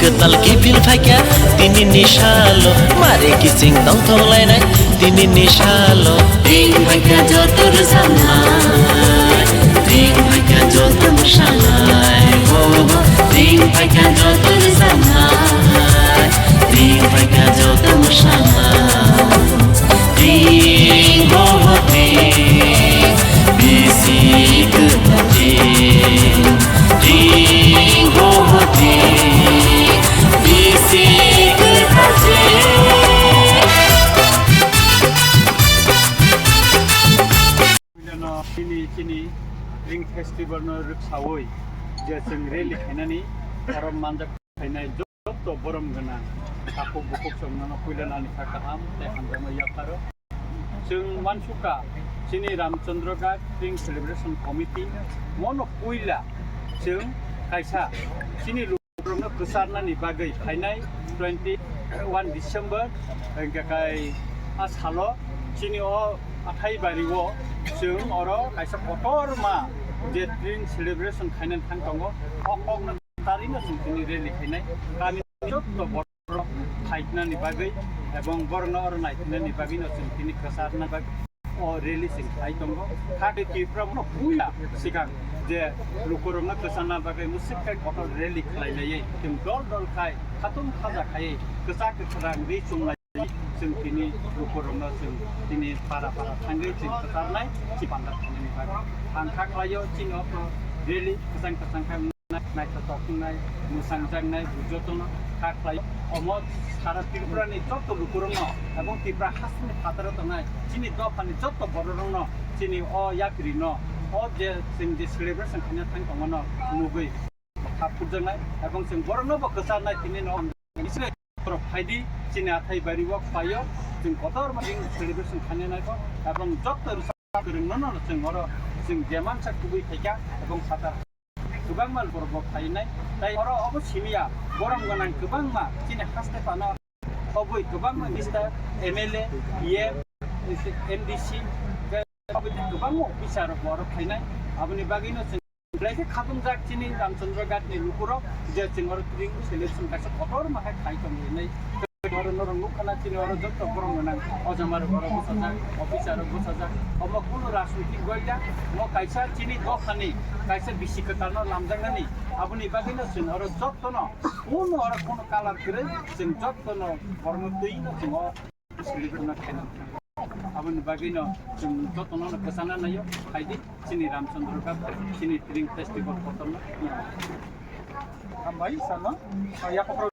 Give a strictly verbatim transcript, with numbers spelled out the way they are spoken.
Kwtal kiphil phaikha tini ni salo, mare kiching tongthok lainai tini ni salo. Ring phaikha joto rwchapnai, ring phaikha joto mwsanai, oh, ring phaikha joto rwchapnai, ring phaikha joto mwsanai. Ring, oh, ring, bisi kwtal ring. Ring, oh, ring, bisi kwtal ring. Puilano chini, chini Ring Festival no rwksawi je chwng rally khainani oro manjak khainai joto borom gwnang takhuk bukhuk chwngno puilano ani kha kaham tei hamjakma yapharo. Chwng uansukha, chini Ramchandra Ghat Ring Celebration Committee, mono puila chwng kaisa chini lukurokno kwcharnani bagwi phainai twenty one December, hwnkhe kai a salo chini o Athaibario chwng oro kaisa kotorma je Ring Celebration khainani thang tongo, o kokno kwcharino chwng tini rally khainai, kami jotto borok phaiknani bagwi ebong borokno oro naiknani bagwino chwng tini kwcharna bagwi o rally chwng khai tongo. Hakhe Tripura no puila swkang je lukurokno kwcharna bagwi mwswk khe kotor rally khlai laiwi chwng dol dol khai khatung khaja khaiwi kwchak kwkhrang ri chwng lai chwng tini lukurokno chwng tini para para thangwi chwng kwcharnai chibanda khainani bagwi. Ang kha khlaio chini oro rally kwchang kwchang khai naithotok wngnai, mwsangjaknai, jotono kha khlai. Omo sara Tripura ni joto lukurokno ebong Tripura hasteni phataro tongnai chini dophani joto bororokno chini o yakrino o je chwng je celebration khaina thang tongmano nugwi kha phurjaknai ebong chwng borokno bo kwcharnai tini no borok phaidi chini Athaibario khlaio chwng kotor ma ring celebration khaina naikho ebong joto rwchap kwrwngno no chwng oro chwng jemansa kubui khaikha ebong phatar kwbangma borok bo phainai. Tai oro obo simiya borom gwnang kwbangma chini haste phano oboi kwbangma minister, M L A, E M, M D C, tei oboni kwbangma officer rok bo oro phainai. Aboni bagwino chwng belai khe khatungjak chini Ramchandra Ghat ni lukurok je chwng oro Ring Celebration kaisa kotorma khe khai tongo hinwi. Oro norok nukha na chini oro joto borok gwnang, ojama rok oro bwsajak, officer rok bwsajak. Omo kunu rajnitik goi ya, omo kaisa chini dophani kaisa bisi kwtalno lamjaknani. Aboni bagwino chwng oro jotono kunu oro kunu kalar kwrwi chwng jotono borokno twi no chwng o celebrate no khaina. Aboni bagwino chwng jotono no kwchana naio, phaidi chini Ramchandra Ghat, chini Ring Festival kotorno. Hambai sana, yaphang